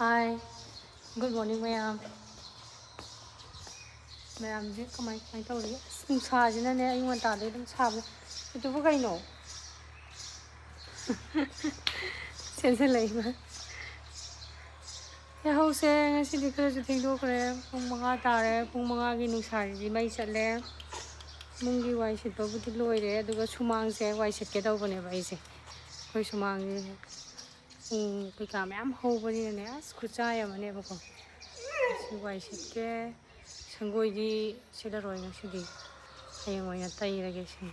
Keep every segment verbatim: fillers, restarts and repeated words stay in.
Hi, good morning ꯃꯌꯥꯝ꯫ ꯃꯌꯥꯝꯁꯦ ꯀꯃꯥꯏ ꯀꯃꯥꯏ ꯇꯧꯔꯤ? ꯑꯁ, ꯅꯨꯡꯁꯥꯁꯤꯅꯅꯦ ꯑꯌꯨꯛ ꯉꯟꯇꯥꯗꯩ ꯑꯗꯨꯝ ꯁꯥꯕ꯫ ꯏꯇꯨꯕꯨ ꯀꯩꯅꯣ? ꯁꯦꯝꯖꯤꯜꯂꯛꯏꯕ꯫ ꯌꯥꯍꯧꯁꯦ ꯉꯁꯤꯗꯤ ꯈꯔꯁꯨ ꯊꯦꯡꯗꯣꯛꯈ꯭ꯔꯦ꯫ ꯄꯨꯡ ꯃꯉꯥ ꯇꯥꯔꯦ꯫ ꯄꯨꯡ ꯃꯉꯥꯒꯤ ꯅꯨꯡꯁꯥꯁꯤꯗꯤ ꯃꯩ ꯆꯠꯂꯦ꯫ ꯏꯃꯨꯡꯒꯤ ꯋꯥꯏ ꯁꯤꯠꯄꯕꯨꯗꯤ ꯂꯣꯏꯔꯦ, ꯑꯗꯨꯒ ꯁꯨꯃꯥꯡꯁꯦ ꯋꯥꯏ ꯁꯤꯠꯀꯦ ꯇꯧꯕꯅꯦꯕ ꯑꯩꯁꯦ꯫ ꯑꯩꯈꯣꯏ ꯁꯨꯃꯥꯡꯁꯦ ꯎꯝ, ꯀꯩꯀꯥ ꯃꯌꯥꯝ ꯍꯧꯕꯅꯤꯅꯅꯦ, ꯑꯁ, ꯈꯨꯠꯁꯥ ꯑꯃꯅꯦꯕꯀꯣ꯫ ꯁꯤ ꯋꯥꯏ ꯁꯤꯠꯀꯦ꯫ ꯁꯪꯒꯣꯏꯗꯤ ꯁꯤꯠꯂꯔꯣꯏ ꯉꯁꯤꯗꯤ꯫ ꯍꯌꯦꯡ ꯑꯣꯏꯅ ꯇꯩꯔꯒꯦ ꯁꯤ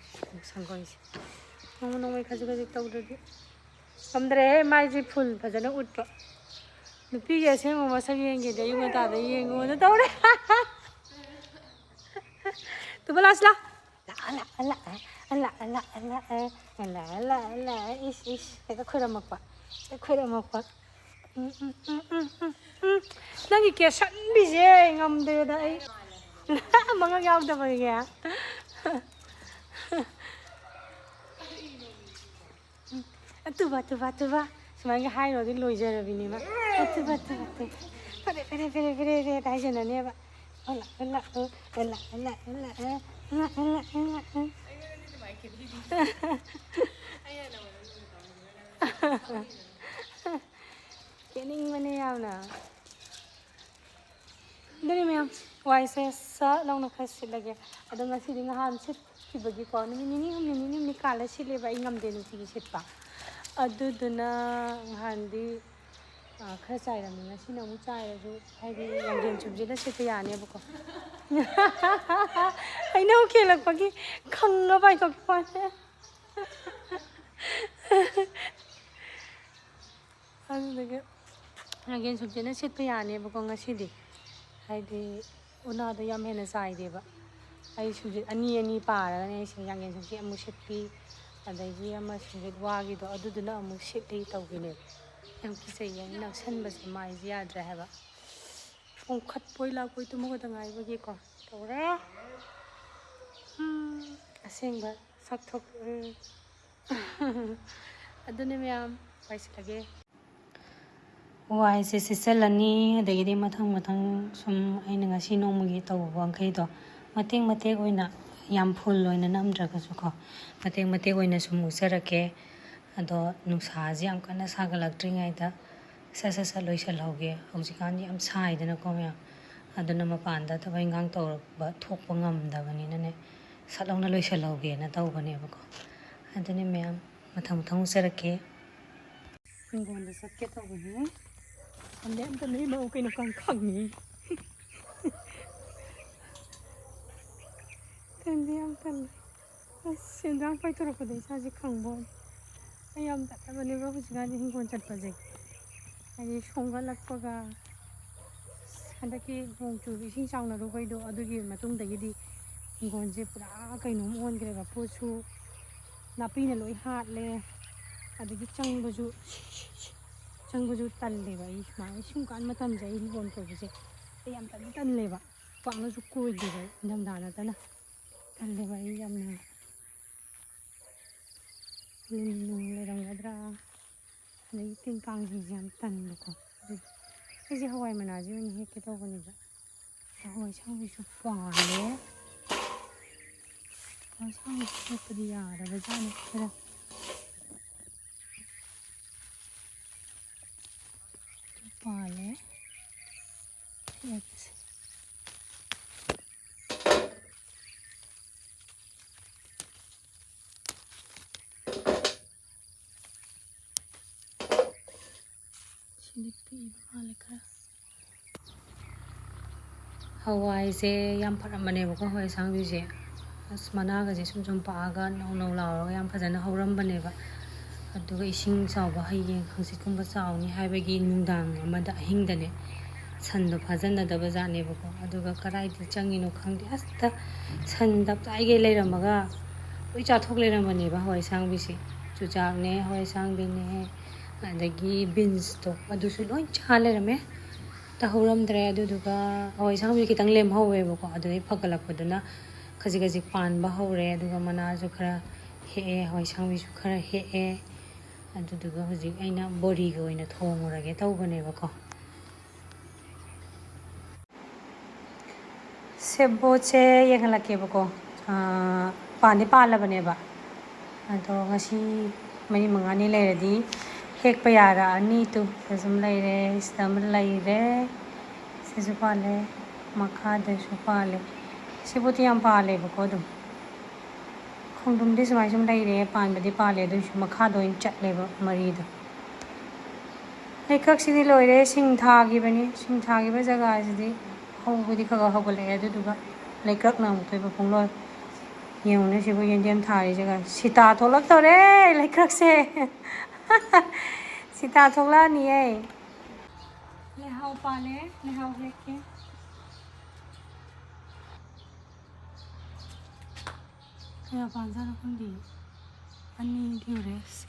ꯁꯪꯒꯣꯏꯁꯦ꯫ ꯅꯣꯡꯃ ꯅꯣꯡꯃꯒꯤ ꯈꯖꯤꯛ ꯈꯖꯤꯛ ꯇꯧꯗ꯭ꯔꯗꯤ꯫ ꯉꯝꯗ꯭ꯔꯦꯍꯦ, ꯃꯥꯏꯁꯦ ꯐꯨꯜ ꯐꯖꯅ ꯎꯠꯄ꯫ ꯅꯨꯄꯤꯒꯤ ꯑꯁꯦꯡꯕ ꯃꯁꯛ ꯌꯦꯡꯒꯦꯗꯤ ꯑꯌꯨꯛ ꯉꯟꯇꯥꯗ ꯌꯦꯡꯉꯣꯅ ꯇꯧꯔꯦ꯫ ꯇꯨꯕ ꯂꯥꯁ ꯂꯥ꯫ ꯂꯥꯛꯑ, ꯂꯥꯛꯑ, ꯂꯥꯛꯑ, ꯂꯥꯛꯑ, ꯂꯥꯛꯑ, ꯂꯥꯛꯑ, ꯂꯥꯛꯑ, ꯂꯥꯛꯑ, ꯂꯥꯛꯑ, ꯏꯁ, ꯏꯁ, ꯍꯦꯛꯇ ꯈꯣꯏꯔꯝꯃꯛꯄ, ꯍꯦꯛꯇ ꯈꯣꯏꯔꯝꯃꯛꯄ꯫ ꯎꯝ, ꯎꯝ, ꯎꯝ, ꯎꯝ, ꯎꯝ, ꯎꯝ꯫ ꯅꯪꯒꯤ ꯀꯦꯁꯟꯕꯤꯁꯦ ꯉꯝꯗꯦꯗ ꯑꯩ꯫ ꯃꯉꯛ ꯌꯥꯎꯗꯕꯒꯤ꯫ ꯎꯝ꯫ ꯑꯇꯨꯕ, ꯑꯇꯨꯕ, ꯑꯇꯨꯕ꯫ ꯁꯨꯃꯥꯏꯅꯒ ꯍꯥꯏꯔꯨꯔꯗꯤ ꯂꯣꯏꯖꯔꯕꯤꯅꯦꯕ꯫ ꯑꯇꯨꯕ, ꯑꯇꯨꯕ, ꯑꯇꯨꯕ꯫ ꯐꯔꯦ, ꯐꯔꯦ, ꯐꯔꯦ, ꯐꯔꯦ, ꯐꯔꯦ ꯍꯥꯏꯖꯅꯅꯦꯕ꯫ ꯑꯣꯂꯥ, ꯑꯣꯂꯥ, ꯑꯣ, ꯑꯣꯂꯥ, ꯑꯣꯂꯥ, ꯑꯣꯂꯥ, ꯑ, ꯑꯣꯂꯥ, ꯑꯣꯂꯥ, ꯑꯣꯂꯥ, ꯑ꯫ ꯀꯦꯅꯤꯡꯕꯅꯦ ꯌꯥꯝꯅ꯫ ꯑꯗꯨꯅꯤ ꯃꯌꯥꯝ, ꯋꯥꯏꯁꯦ ꯁꯠ ꯂꯥꯎꯅ ꯈꯔ ꯁꯤꯠꯂꯒꯦ꯫ ꯑꯗꯣ ꯉꯁꯤꯗꯤ ꯉꯍꯥꯟ ꯁꯤꯠꯈꯤꯕꯒꯤꯀꯣ, ꯅꯨꯃꯤꯠ ꯅꯤꯅꯤ ꯍꯨꯝꯅꯤ, ꯅꯤꯅꯤ ꯍꯨꯝꯅꯤ ꯀꯥꯜꯂ ꯁꯤꯠꯂꯦꯕ, ꯑꯩ ꯉꯝꯗꯦ ꯅꯨꯡꯇꯤꯒꯤ ꯁꯤꯠꯄ꯫ ꯑꯗꯨꯗꯨꯅ ꯉꯍꯥꯟꯗꯤ, ꯑ, ꯈꯔ ꯆꯥꯏꯔꯝꯃꯤ, ꯉꯁꯤꯅ ꯑꯃꯨꯛ ꯆꯥꯏꯔꯁꯨ, ꯍꯥꯏꯗꯤ ꯌꯥꯡꯒꯦꯟ ꯁꯨꯝꯖꯤꯜꯂ ꯁꯤꯠꯄ ꯌꯥꯅꯦꯕꯀꯣ꯫ ꯍꯩꯅꯧ ꯀꯦꯜꯂꯛꯄꯒꯤ ꯈꯪꯉ ꯄꯥꯏꯊꯣꯛꯈꯤꯕ ꯋꯥꯅꯦ꯫ ꯑꯗꯨꯗꯨꯒꯤ ꯌꯥꯡꯒꯦꯟ ꯁꯨꯝꯖꯤꯠꯅ ꯁꯤꯠꯄ ꯌꯥꯅꯦꯕꯀꯣ ꯉꯁꯤꯗꯤ꯫ ꯍꯥꯏꯗꯤ ꯎꯅꯥꯗꯣ ꯌꯥꯝ ꯍꯦꯟꯅ ꯆꯥꯏꯗꯦꯕ꯫ ꯑꯩ ꯁꯨꯝꯖꯤꯠ ꯑꯅꯤ ꯑꯅꯤ ꯄꯥꯔꯒꯅꯦ ꯑꯩꯁꯦ ꯌꯥꯡꯒꯦꯟ ꯁꯨꯝꯖꯤꯠ ꯑꯃꯨꯛ ꯁꯤꯠꯄꯤ, ꯑꯗꯒꯤ ꯑꯃ ꯁꯨꯝꯖꯤꯠ ꯋꯥꯒꯤꯗꯣ ꯑꯗꯨꯗꯨꯅ ꯑꯃꯨꯛ ꯁꯤꯠꯂꯤ ꯇꯧꯕꯤꯅꯦꯕ꯫ ꯌꯥꯝ ꯀꯤꯖꯩꯌꯦ, ꯑꯩ ꯅꯛꯁꯟꯕꯁꯦ ꯃꯥꯏꯁꯦ ꯌꯥꯗ꯭ꯔꯦ ꯍꯥꯏꯕ꯫ ꯄꯨꯡꯈꯠꯄꯣꯏ ꯂꯥꯛꯄꯣꯏ ꯇꯨꯝꯃꯒꯗ ꯉꯥꯏꯕꯒꯤꯀꯣ ꯇꯧꯔꯦ꯫ ꯎꯝ, ꯑꯁꯦꯡꯕ ꯁꯛ ꯊꯣꯛ-, ꯎꯝ꯫ ꯑꯗꯨꯅꯦ ꯃꯌꯥꯝ, ꯋꯥꯏꯁꯤꯜꯂꯒꯦ꯫ ꯋꯥꯏꯁꯦ ꯁꯤꯠꯆꯜꯂꯅꯤ, ꯑꯗꯒꯤꯗꯤ ꯃꯊꯪ ꯃꯊꯪ ꯁꯨꯝ ꯑꯩꯅ ꯉꯁꯤ ꯅꯣꯡꯃꯒꯤ ꯇꯧꯕ ꯃꯈꯩꯗꯣ ꯃꯇꯦꯛ ꯃꯇꯦꯛ ꯑꯣꯏꯅ, ꯌꯥꯝ ꯐꯨꯜ ꯑꯣꯏꯅ ꯅꯝꯗ꯭ꯔꯒꯁꯨꯀꯣ, ꯃꯇꯦꯛ ꯃꯇꯦꯛ ꯑꯣꯏꯅ ꯁꯨꯝ ꯎꯠꯆꯔꯛꯀꯦ꯫ ꯑꯗꯣ ꯅꯨꯡꯁꯥꯁꯦ ꯌꯥꯝ ꯀꯟꯅ ꯁꯥꯒꯠꯂꯛꯇ꯭ꯔꯤꯉꯩꯗ ꯁꯠ ꯁꯠ ꯁꯠ ꯂꯣꯏꯁꯤꯜꯍꯧꯒꯦ꯫ ꯍꯧꯖꯤꯛꯀꯥꯟꯗꯤ ꯌꯥꯝ ꯁꯥꯏꯗꯅꯀꯣ ꯃꯌꯥꯝ, ꯑꯗꯨꯅ ꯃꯄꯥꯟꯗ ꯊꯕꯛ ꯏꯟꯈꯥꯡ ꯇꯧꯔꯛꯄ ꯊꯣꯛꯄ ꯉꯝꯗꯕꯅꯤꯅꯅꯦ, ꯁꯠ ꯂꯥꯎꯅ ꯂꯣꯏꯁꯤꯜꯍꯧꯒꯦꯅ ꯇꯧꯕꯅꯦꯕꯀꯣ꯫ ꯑꯗꯨꯅꯤ ꯃꯌꯥꯝ, ꯃꯊꯪ ꯃꯊꯪ ꯎꯠꯆꯔꯛꯀꯦ꯫ ꯍꯤꯡꯒꯣꯜꯗ ꯆꯠꯀꯦ ꯇꯧꯕꯅꯦ꯫ ꯁꯟꯗꯦ ꯑꯝꯇ ꯅꯣꯏ ꯃꯧ ꯀꯩꯅꯣ ꯀꯪ ꯈꯪꯉꯤ꯫ ꯁꯟꯗꯦ ꯌꯥꯝ ꯇꯜꯂꯦ꯫ ꯑꯁ, ꯁꯦꯟꯗ꯭ꯔꯥꯡ ꯄꯥꯏꯊꯣꯔꯛꯄꯗ ꯏꯁꯥꯁꯦ ꯈꯪꯕ ꯋꯥꯅꯤ꯫ ꯑꯩ ꯌꯥꯝ ꯇꯜꯂꯕꯅꯦꯕ ꯍꯧꯖꯤꯛꯀꯥꯟꯗꯤ ꯍꯤꯡꯒꯣꯜ ꯆꯠꯄꯁꯦ꯫ ꯍꯥꯏꯗꯤ ꯁꯣꯝꯒꯠꯂꯛꯄꯒ, ꯍꯟꯗꯛꯀꯤ ꯅꯣꯡ ꯆꯨꯕ ꯏꯁꯤꯡ ꯆꯥꯎꯅꯔꯨꯕꯩꯗꯣ, ꯑꯗꯨꯒꯤ ꯃꯇꯨꯡꯗꯒꯤꯗꯤ ꯍꯤꯡꯒꯣꯜꯁꯦ ꯄꯨꯔꯥ ꯀꯩꯅꯣꯝ ꯑꯣꯟꯈ꯭ꯔꯦꯕ꯫ ꯄꯣꯠꯁꯨ ꯅꯥꯄꯤꯅ ꯂꯣꯏ ꯍꯥꯠꯂꯦ, ꯑꯗꯒꯤ ꯆꯪꯕꯁꯨ, ꯆꯪꯕꯁꯨ ꯇꯜꯂꯦꯕ꯫ ꯑꯩ ꯁꯨꯃꯥꯏꯅ ꯁꯨꯝ ꯀꯥꯟ ꯃꯇꯝꯁꯦ ꯑꯩ ꯍꯤꯡꯒꯣꯜ ꯀꯣꯏꯕꯁꯦ ꯑꯩ ꯌꯥꯝ ꯇꯟꯗꯤ ꯇꯜꯂꯦꯕ꯫ ꯄꯥꯛꯅꯁꯨ ꯀꯣꯏꯗꯦꯕ ꯑꯩ ꯏꯪꯊꯝꯊꯥ ꯅꯠꯇꯅ꯫ ꯇꯜꯂꯦꯕ ꯑꯩ ꯌꯥꯝꯅ꯫ ꯂꯤꯟ ꯅꯨꯡ ꯂꯩꯔꯝꯒꯗ꯭ꯔꯥ? ꯑꯗꯒꯤ ꯇꯤꯟ ꯀꯥꯡꯁꯤꯡꯁꯦ ꯌꯥꯝ ꯇꯟꯕꯀꯣ꯫ ꯑꯗꯨꯒꯤ ꯑꯩꯁꯦ ꯍꯋꯥꯏ ꯃꯅꯥꯁꯦ ꯑꯣꯏꯅ ꯍꯦꯛꯀꯦ ꯇꯧꯕꯅꯦꯕ꯫ ꯍꯋꯥꯏ ꯑꯁꯥꯡꯕꯤꯁꯨ ꯄꯥꯜꯂꯦ꯫ ꯍꯋꯥꯏ ꯑꯁꯥꯡꯕꯤꯁꯨ ꯍꯦꯛꯄꯗꯤ ꯌꯥꯔꯕꯖꯥꯠꯅꯤ ꯈꯔ꯫ ꯄꯥꯜꯂꯦ꯫ ꯍꯦꯛꯁꯦ꯫ ꯁꯤꯗꯤ ꯄꯤꯛꯏꯕ ꯃꯥꯜꯂꯦ ꯈꯔ꯫ ꯍꯋꯥꯏꯁꯦ ꯌꯥꯝ ꯐꯔꯝꯕꯅꯦꯕꯀꯣ, ꯍꯋꯥꯏ ꯑꯁꯥꯡꯕꯤꯁꯦ꯫ ꯑꯁ, ꯃꯅꯥꯒꯁꯦ ꯁꯨꯝ ꯁꯨꯝ ꯄꯥꯛꯑꯒ ꯅꯧ ꯅꯧ ꯂꯥꯎꯔꯒ ꯌꯥꯝ ꯐꯖꯅ ꯍꯧꯔꯝꯕꯅꯦꯕ꯫ ꯑꯗꯨꯒ ꯏꯁꯤꯡ ꯆꯥꯎꯕ, ꯍꯌꯦꯡ ꯍꯪꯆꯤꯠꯀꯨꯝꯕ ꯆꯥꯎꯅꯤ ꯍꯥꯏꯕꯒꯤ ꯅꯨꯡꯗꯥꯡ ꯑꯃꯗ ꯑꯍꯤꯡꯗꯅꯦ ꯁꯟꯗꯣ ꯐꯥꯖꯟꯅꯗꯕ ꯖꯥꯠꯅꯦꯕꯀꯣ꯫ ꯑꯗꯨꯒ ꯀꯗꯥꯏꯗ ꯆꯪꯉꯤꯅꯣ ꯈꯪꯗꯦ, ꯑꯁꯇ ꯁꯟ ꯇꯞꯇꯥꯏꯒꯩ ꯂꯩꯔꯝꯃꯒ ꯂꯣꯏ ꯆꯥꯊꯣꯛ ꯂꯩꯔꯝꯕꯅꯦꯕ ꯍꯋꯥꯏ ꯑꯁꯥꯡꯕꯤꯁꯦ꯫ ꯆꯨꯖꯥꯛꯅꯦ, ꯍꯋꯥꯏ ꯑꯁꯥꯡꯕꯤꯅꯦ, ꯑꯗꯒꯤ ꯕꯤꯟꯁꯇꯣ, ꯑꯗꯨꯁꯨ ꯂꯣꯏ ꯆꯥ ꯂꯩꯔꯝꯃꯦ꯫ ꯇꯥꯍꯧꯔꯝꯗ꯭ꯔꯦ꯫ ꯑꯗꯨꯗꯨꯒ ꯍꯋꯥꯏ ꯑꯁꯥꯡꯕꯤ ꯈꯤꯇꯪ ꯂꯦꯝꯍꯧꯋꯦꯕꯀꯣ, ꯑꯗꯨꯗꯩ ꯐꯒꯠꯂꯛꯄꯗꯨꯅ ꯈꯖꯤꯛ ꯈꯖꯤꯛ ꯄꯥꯟꯕ ꯍꯧꯔꯦ꯫ ꯑꯗꯨꯒ ꯃꯅꯥꯁꯨ ꯈꯔ ꯍꯦꯛꯑꯦ, ꯍꯋꯥꯏ ꯑꯁꯥꯡꯕꯤꯁꯨ ꯈꯔ ꯍꯦꯛꯑꯦ꯫ ꯑꯗꯨꯗꯨꯒ ꯍꯧꯖꯤꯛ ꯑꯩꯅ ꯕꯣꯔꯤꯒ ꯑꯣꯏꯅ ꯊꯣꯡꯉꯨꯔꯒꯦ ꯇꯧꯕꯅꯦꯕꯀꯣ꯫ ꯁꯦꯕꯣꯠꯁꯦ ꯌꯦꯡꯍꯜꯂꯛꯀꯦꯕꯀꯣ꯫ ꯑꯥ, ꯄꯥꯟꯗꯤ ꯄꯥꯜꯂꯕꯅꯦꯕ꯫ ꯑꯗꯣ ꯉꯁꯤ ꯃꯔꯤ ꯃꯉꯥꯅꯤ ꯂꯩꯔꯗꯤ ꯍꯦꯛꯄ ꯌꯥꯔꯛꯑꯅꯤ꯫ ꯇꯨ, ꯁꯤꯗ ꯁꯨꯝ ꯂꯩꯔꯦ, ꯁꯤꯗ ꯑꯃ ꯂꯩꯔꯦ, ꯁꯤꯁꯨ ꯄꯥꯜꯂꯦ, ꯃꯈꯥꯗꯁꯨ ꯄꯥꯜꯂꯦ꯫ ꯁꯦꯕꯣꯠꯇꯤ ꯌꯥꯝ ꯄꯥꯜꯂꯦꯕꯀꯣ ꯑꯗꯨꯝ꯫ ꯈꯣꯡꯗ꯭ꯔꯨꯝꯗꯤ ꯁꯨꯃꯥꯏꯅ ꯁꯨꯝ ꯂꯩꯔꯦ, ꯄꯥꯟꯕꯗꯤ ꯄꯥꯜꯂꯦ, ꯑꯗꯨꯏꯁꯨ ꯃꯈꯥꯗ ꯑꯣꯏꯅ ꯆꯠꯂꯦꯕ ꯃꯔꯤꯗꯣ꯫ ꯂꯩꯀ꯭ꯔꯛꯁꯤꯗꯤ ꯂꯣꯏꯔꯦ, ꯁꯤꯡ ꯊꯥꯈꯤꯕꯅꯤ꯫ ꯁꯤꯡ ꯊꯥꯈꯤꯕ ꯖꯒꯥꯁꯤꯗꯤ ꯍꯧꯕꯗꯤ ꯈꯔ ꯈꯔ ꯍꯧꯒꯠꯂꯛꯑꯦ, ꯑꯗꯨꯗꯨꯒ ꯂꯩꯀ꯭ꯔꯛꯅ ꯑꯃꯨꯛꯇꯣꯏꯕ ꯄꯨꯡꯂꯣꯏ꯫ ꯌꯦꯡꯉꯨꯅꯦ ꯁꯤꯕꯨ ꯌꯦꯟꯗꯦꯝ ꯊꯥꯔꯤ ꯖꯒꯥ꯫ ꯁꯤꯇꯥ ꯊꯣꯛꯂꯛꯇꯧꯔꯦ ꯂꯩꯀ꯭ꯔꯛꯁꯦ꯫ ꯁꯤꯇꯥ ꯊꯣꯛꯂꯛꯑꯅꯤꯌꯦ꯫ ꯂꯩꯍꯥꯎ ꯄꯥꯜꯂꯦ, ꯂꯩꯍꯥꯎ ꯍꯦꯛꯀꯦ꯫ ꯀꯌꯥ ꯄꯥꯟꯖꯥꯠꯅꯣ ꯈꯪꯗꯦ꯫ ꯑꯅꯤꯗꯤ ꯎꯔꯦ꯫ ꯁꯤ꯫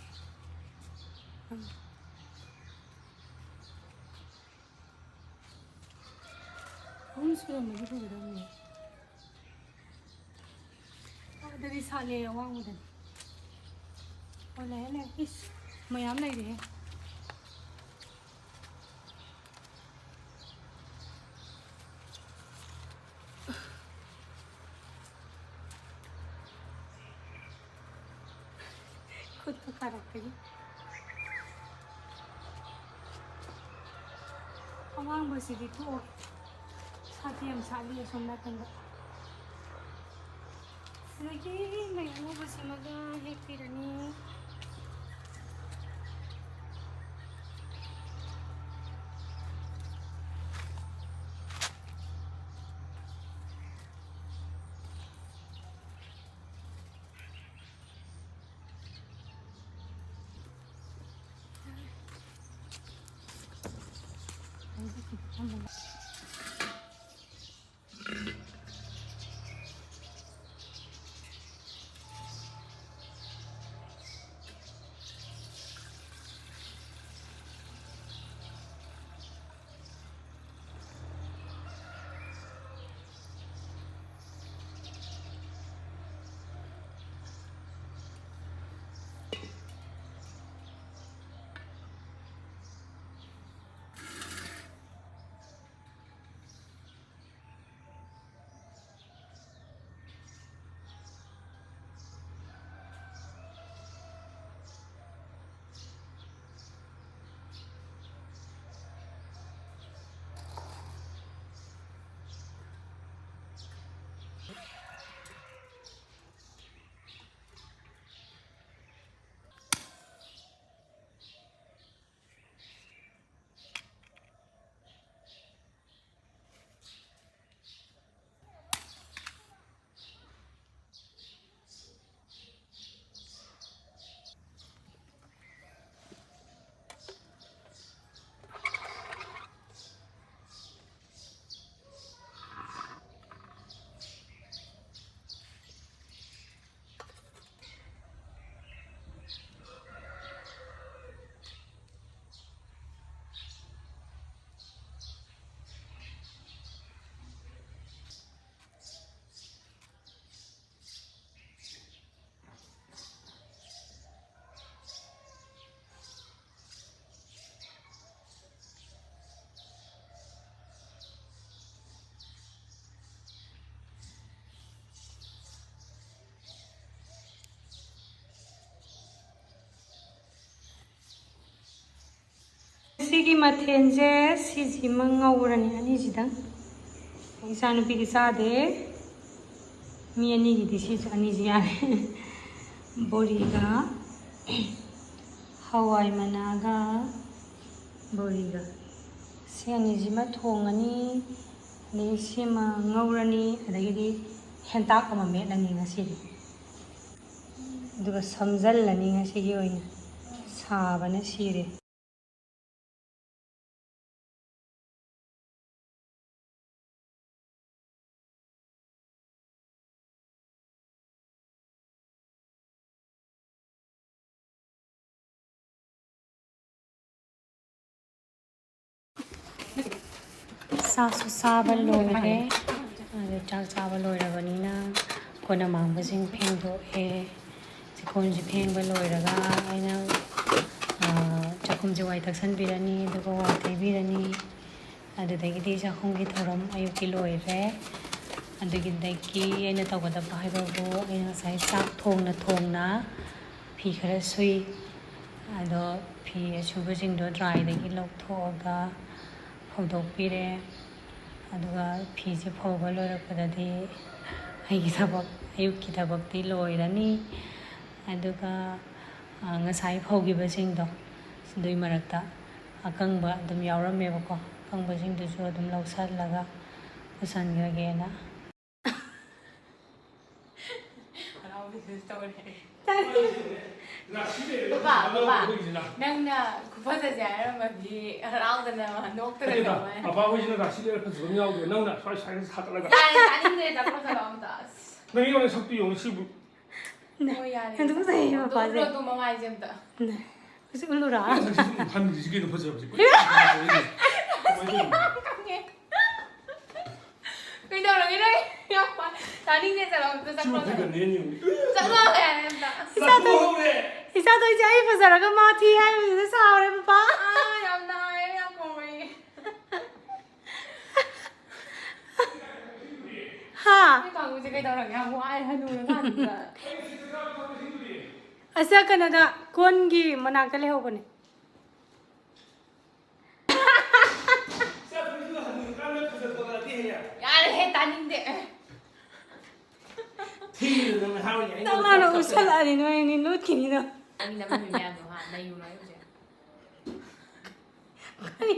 ꯑꯍꯨꯝ ꯁꯨꯔꯝꯃꯗꯤ ꯐꯒꯗꯕꯅꯦ꯫ ꯑꯗꯨꯗꯤ ꯁꯥꯠꯂꯦ ꯑꯋꯥꯡꯕꯗꯅꯤ꯫ ꯑꯣ, ꯂꯩꯔꯦ, ꯂꯩꯔꯦ꯫ ꯏꯁ, ꯃꯌꯥꯝ ꯂꯩꯔꯦꯍꯦ꯫ ꯈꯨꯠꯇꯨ ꯀꯥꯔꯛꯇꯒꯤ꯫ ꯑꯉꯥꯡꯕꯁꯤꯗꯤ ꯊꯣꯛꯑꯣꯏ꯫ ꯁꯥꯠꯇꯤ ꯌꯥꯝ ꯁꯥꯠꯂꯤ ꯑꯁꯣꯝ ꯅꯥꯀꯟꯗ꯫ ꯑꯗꯒꯤ ꯃꯩ ꯑꯉꯧꯕꯁꯤꯃꯒ ꯍꯦꯛꯄꯤꯔꯅꯤ꯫ ꯁꯤꯒꯤ ꯃꯊꯦꯜꯁꯦ ꯁꯤꯁꯤꯃ ꯉꯧꯔꯅꯤ, ꯑꯅꯤꯁꯤꯗꯪ꯫ ꯏꯆꯥꯅꯨꯄꯤꯗꯤ ꯆꯥꯗꯦ, ꯃꯤ ꯑꯅꯤꯒꯤꯗꯤ ꯁꯤꯁꯨ ꯑꯅꯤꯁꯤ ꯌꯥꯔꯦ꯫ ꯕꯣꯔꯤꯒ ꯍꯋꯥꯏ ꯃꯅꯥꯒ ꯕꯣꯔꯤꯒ ꯁꯤ ꯑꯅꯤꯁꯤꯃ ꯊꯣꯡꯉꯅꯤ꯫ ꯑꯗꯩ ꯁꯤꯃ ꯉꯧꯔꯅꯤ, ꯑꯗꯒꯤꯗꯤ ꯍꯦꯟꯇꯥꯛ ꯑꯃ ꯃꯦꯠꯂꯅꯤ ꯉꯁꯤꯗꯤ꯫ ꯑꯗꯨꯒ ꯁꯝꯖꯜꯂꯅꯤ ꯉꯁꯤꯒꯤ ꯑꯣꯏꯅ꯫ ꯁꯥꯕꯅ ꯁꯤꯔꯦ꯫ ꯆꯥꯛꯁꯨ ꯆꯥꯕ ꯂꯣꯏꯔꯦ꯫ ꯑꯗꯨ ꯆꯥꯛ ꯆꯥꯕ ꯂꯣꯏꯔꯕꯅꯤꯅ ꯀꯣꯟ ꯑꯃꯥꯡꯕꯁꯤꯡ ꯐꯦꯡꯗꯣꯛꯑꯦ꯫ ꯆꯥꯛꯈꯨꯝꯁꯤ ꯐꯦꯡꯕ ꯂꯣꯏꯔꯒ ꯑꯩꯅ, ꯑ, ꯆꯥꯛꯈꯨꯝꯁꯦ ꯋꯥꯏ ꯇꯛꯁꯟꯕꯤꯔꯅꯤ, ꯑꯗꯨꯒ ꯋꯥꯏ ꯇꯩꯕꯤꯔꯅꯤ꯫ ꯑꯗꯨꯗꯒꯤꯗꯤ ꯆꯥꯛꯈꯨꯝꯒꯤ ꯊꯧꯔꯝ ꯑꯌꯨꯛꯀꯤ ꯂꯣꯏꯔꯦ꯫ ꯑꯗꯨꯒꯤꯗꯒꯤ ꯑꯩꯅ ꯇꯧꯒꯗꯕ ꯍꯥꯏꯕꯕꯨ ꯑꯩꯅ ꯉꯁꯥꯏ ꯆꯥꯛ ꯊꯣꯡꯅ ꯊꯣꯡꯅ ꯐꯤ ꯈꯔ ꯁꯨꯏ꯫ ꯑꯗꯣ ꯐꯤ ꯑꯁꯨꯕꯁꯤꯡꯗꯣ dry ꯗꯒꯤ ꯂꯧꯊꯣꯛꯑꯒ ꯐꯧꯗꯣꯛꯄꯤꯔꯦ꯫ ꯑꯗꯨꯒ ꯐꯤꯁꯦ ꯐꯧꯕ ꯂꯣꯏꯔꯛꯄꯗꯗꯤ ꯑꯩꯒꯤ ꯊꯕꯛ, ꯑꯌꯨꯛꯀꯤ ꯊꯕꯛꯇꯤ ꯂꯣꯏꯔꯅꯤ꯫ ꯑꯗꯨꯒ, ꯑ, ꯉꯁꯥꯏ ꯐꯧꯈꯤꯕꯁꯤꯡꯗꯣ, ꯑꯗꯨꯏ ꯃꯔꯛꯇ ꯑꯀꯪꯕ ꯑꯗꯨꯝ ꯌꯥꯎꯔꯝꯃꯦꯕꯀꯣ, ꯑꯀꯪꯕꯁꯤꯡꯗꯨꯁꯨ ꯑꯗꯨꯝ ꯂꯧꯁꯜꯂꯒ ꯄꯨꯁꯟꯈ꯭ꯔꯒꯦꯅ꯫ ꯍꯔꯥꯎꯕꯁꯤꯁꯨ ꯇꯧꯔꯦ꯫ ꯕꯕꯥ, ꯕꯕꯥ, ꯅꯪꯅ ꯈꯨꯐꯖꯁꯦ ꯍꯥꯏꯔꯝꯃꯗꯤ ꯍꯔꯥꯎꯗꯅ ꯅꯣꯛꯇꯅ ꯅꯠꯇꯦꯗ, ꯇꯧꯔꯦ꯫ ꯕꯕꯥ ꯍꯣꯏꯁꯤꯅ ꯔꯥꯁꯤ ꯂꯩꯔ ꯐꯖꯕ ꯑꯃ ꯌꯥꯎꯗ꯭ꯔꯣ? ꯅꯪꯅ ꯁ꯭ꯋꯥꯏ ꯁ꯭ꯋꯥꯏꯗ ꯁꯥꯒꯠꯂꯒ꯫ ꯌꯥꯔꯦ, ꯇꯥꯅꯤꯡꯗ꯭ꯔꯦ, ꯆꯠꯈ꯭ꯔꯣ, ꯆꯠꯂꯣ ꯑꯝꯇ꯫ ꯑꯁ꯫ ꯅꯪ ꯌꯦꯡꯉꯣ, ꯁꯛꯇꯨ ꯌꯦꯡꯉꯣ, ꯁꯤꯕꯨ꯫ ꯅ-, ꯍꯣꯏ, ꯌꯥꯔꯦ, ꯌꯥꯝ ꯆꯠꯈ꯭ꯔꯣ꯫ ꯇꯨꯀꯠꯆꯩꯌꯦ, ꯑꯝꯇ ꯃꯄꯥꯁꯦ꯫ ꯎꯠꯂꯣ, ꯑꯗꯨ ꯃꯃꯥꯏꯁꯦ ꯑꯝꯇ꯫ ꯅ-, ꯍꯧꯖꯤꯛ ꯎꯠꯂꯨꯔꯥ? ꯃꯁꯛꯁꯤꯕꯨ ꯍꯟꯗ꯭ꯔꯤꯁꯤ ꯀꯩꯅꯣ ꯐꯖꯕꯁꯦ? ꯀꯃꯥꯏꯅ ꯇꯧꯔꯤꯅꯣ? ꯈꯪꯉꯦ꯫ ꯀꯩꯗꯧꯔꯒꯦ ꯅꯪ? ꯌꯥꯝ ꯄꯥ-, ꯇꯥꯅꯤꯡꯗꯦ, ꯆꯠꯂꯣ, ꯑꯝꯇ ꯆꯠꯈ꯭ꯔꯣ, ꯆꯠꯂꯣ꯫ ꯆꯠꯂꯣ ꯍꯥꯏꯔꯦ ꯑꯝꯇ꯫ ꯏꯆꯥꯗꯣ-, ꯏꯆꯥꯗꯣ ꯑꯩꯁꯦ ꯑꯩ ꯐꯖꯔꯒ ꯃꯥ ꯊꯤ ꯍꯥꯏꯕꯗꯨꯗ ꯁꯥꯎꯔꯦ, ꯄꯄꯥ꯫ ꯑꯥ, ꯌꯥꯝ ꯅꯥꯏꯌꯦ, ꯌꯥꯝ ꯀꯣꯡꯉꯦ꯫ ꯍꯥ? ꯅꯣꯏ ꯀꯥꯡꯕꯨꯁꯦ ꯀꯩꯗꯧꯔꯒꯦ? ꯌꯥꯝ ꯋꯥꯏ, ꯍꯅꯨꯔꯀꯥꯟꯁꯤꯗ꯫ ꯑꯁ, ꯀꯩꯅꯣꯗ, ꯀꯣꯟꯒꯤ ꯃꯅꯥꯛꯇ ꯂꯩꯍꯧꯕꯅꯦ꯫ ꯌꯥꯔꯦꯍꯦ, ꯇꯥꯅꯤꯡꯗꯦ꯫ ꯊꯤꯔꯤꯗꯣ ꯅꯪ ꯍꯥꯏꯔꯣꯏꯅꯦ, ꯑꯩꯅ ꯅꯪ ꯂꯥꯟꯅ ꯀꯞ-, ꯀꯞ-, ꯎꯁꯜꯂꯛꯑꯗꯤ ꯅꯣꯏ ꯑꯅꯤ ꯂꯨꯠꯈꯤꯅꯤꯗꯣ꯫ ꯅꯪꯒꯤ ꯅꯃꯤꯠ ꯃꯌꯥꯝꯗꯣ ꯍꯥ, ꯅꯩꯌꯨ ꯍꯥꯏ ꯍꯧꯖꯤꯛ꯫ ꯀꯔꯤ?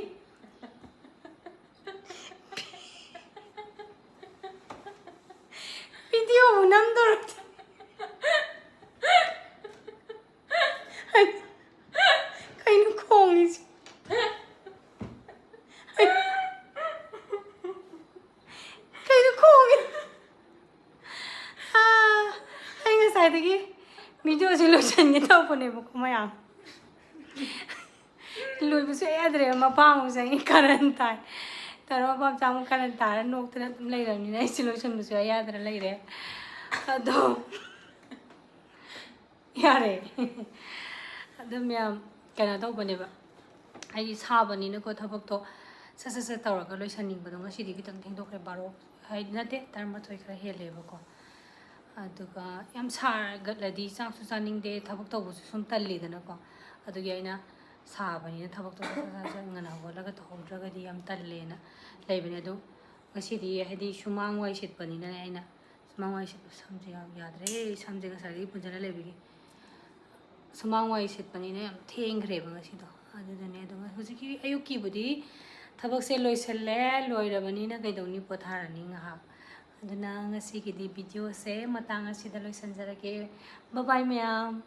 ꯚꯤꯗꯤꯑꯣꯕꯨ ꯅꯝꯗꯧꯔꯕ? ꯀꯩꯅꯣ ꯈꯣꯡꯉꯤꯁꯤ? ꯀꯩꯅꯣ ꯈꯣꯡꯉꯤ? ꯑꯥ, ꯑꯩ ꯉꯁꯥꯏꯗꯒꯤ ꯚꯤꯗꯤꯑꯣꯁꯦ ꯂꯣꯏꯁꯤꯟꯒꯦ ꯇꯧꯕꯅꯦꯕꯀꯣ ꯃꯌꯥꯝ꯫ ꯂꯣꯏꯕꯁꯨ ꯌꯥꯗ꯭ꯔꯦ, ꯃꯄꯥ ꯑꯃꯨꯛ ꯆꯪꯉꯤ, ꯀꯔꯟ ꯇꯥꯏ꯫ ꯇꯧꯔ ꯃꯄꯥ ꯃꯆꯥ ꯑꯃꯨꯛ ꯀꯔꯟ ꯇꯥꯔ ꯅꯣꯛꯇꯅ ꯑꯗꯨꯝ ꯂꯩꯔꯕꯅꯤꯅ ꯑꯩꯁꯦ ꯂꯣꯏꯁꯤꯟꯕꯁꯨ ꯌꯥꯗ꯭ꯔ ꯂꯩꯔꯦ꯫ ꯑꯗꯣ ꯌꯥꯔꯦ꯫ ꯑꯗꯨ ꯃꯌꯥꯝ ꯀꯩꯅꯣ ꯇꯧꯕꯅꯦꯕ, ꯑꯩꯗꯤ ꯁꯥꯕꯅꯤꯅꯀꯣ ꯊꯕꯛꯇꯣ ꯁꯠ ꯁꯠ ꯁꯠ ꯇꯧꯔꯒ ꯂꯣꯏꯁꯟꯅꯤꯡꯕꯗꯣ ꯉꯁꯤꯗꯤ ꯈꯤꯇꯪ ꯊꯦꯡꯗꯣꯛꯈ꯭ꯔꯦ, ꯕꯥꯔꯣ ꯍꯥꯏꯗꯤ ꯅꯠꯇꯦ, ꯇꯔꯥꯃꯥꯊꯣꯏ ꯈꯔ ꯍꯦꯜꯂꯦꯕꯀꯣ꯫ ꯑꯗꯨꯒ ꯌꯥꯝ ꯁꯥꯒꯠꯂꯗꯤ ꯆꯥꯛꯁꯨ ꯆꯥꯅꯤꯡꯗꯦ, ꯊꯕꯛ ꯇꯧꯕꯁꯨ ꯁꯨꯝ ꯇꯜꯂꯤꯗꯅꯀꯣ꯫ ꯑꯗꯨꯒꯤ ꯑꯩꯅ ꯁꯥꯕꯅꯤꯅ ꯊꯕꯛꯇꯣ ꯁꯠ ꯁꯠ ꯁꯠ ꯁꯠ ꯉꯟꯅ ꯍꯧꯒꯠꯂꯒ ꯇꯧꯍꯧꯗ꯭ꯔꯒꯗꯤ ꯌꯥꯝ ꯇꯜꯂꯦꯅ ꯂꯩꯕꯅꯦ꯫ ꯑꯗꯣ ꯉꯁꯤꯗꯤ ꯍꯥꯏꯗꯤ ꯁꯨꯃꯥꯡ ꯋꯥꯏ ꯁꯤꯠꯄꯅꯤꯅꯅꯦ, ꯑꯩꯅ ꯁꯨꯃꯥꯡ ꯋꯥꯏ ꯁꯤꯠꯄ ꯁꯝꯁꯦ ꯌꯥꯝ ꯌꯥꯗ꯭ꯔꯦ꯫ ꯁꯝꯁꯦ ꯉꯁꯥꯏꯗꯒꯤ ꯄꯨꯟꯁꯤꯜꯂ ꯂꯩꯕꯒꯤ ꯁꯨꯃꯥꯡ ꯋꯥꯏ ꯁꯤꯠꯄꯅꯤꯅ ꯌꯥꯝ ꯊꯦꯡꯈ꯭ꯔꯦꯕ ꯉꯁꯤꯗꯣ꯫ ꯑꯗꯨꯗꯨꯅꯦ ꯑꯗꯨꯒ ꯍꯧꯖꯤꯛꯀꯤ ꯑꯌꯨꯛꯀꯤꯕꯨꯗꯤ ꯊꯕꯛꯁꯦ ꯂꯣꯏꯁꯤꯜꯂꯦ, ꯂꯣꯏꯔꯕꯅꯤꯅ ꯀꯩꯗꯧꯅꯤ, ꯄꯣꯊꯥꯔꯅꯤ ꯉꯥꯏꯍꯥꯛ꯫ ꯑꯗꯨꯅ ꯉꯁꯤꯒꯤꯗꯤ ꯚꯤꯗꯤꯑꯣꯁꯦ ꯃꯇꯥꯡ ꯑꯁꯤꯗ ꯂꯣꯏꯁꯤꯟꯖꯔꯒꯦ꯫ ꯕꯕꯥꯏ ꯃꯌꯥꯝ꯫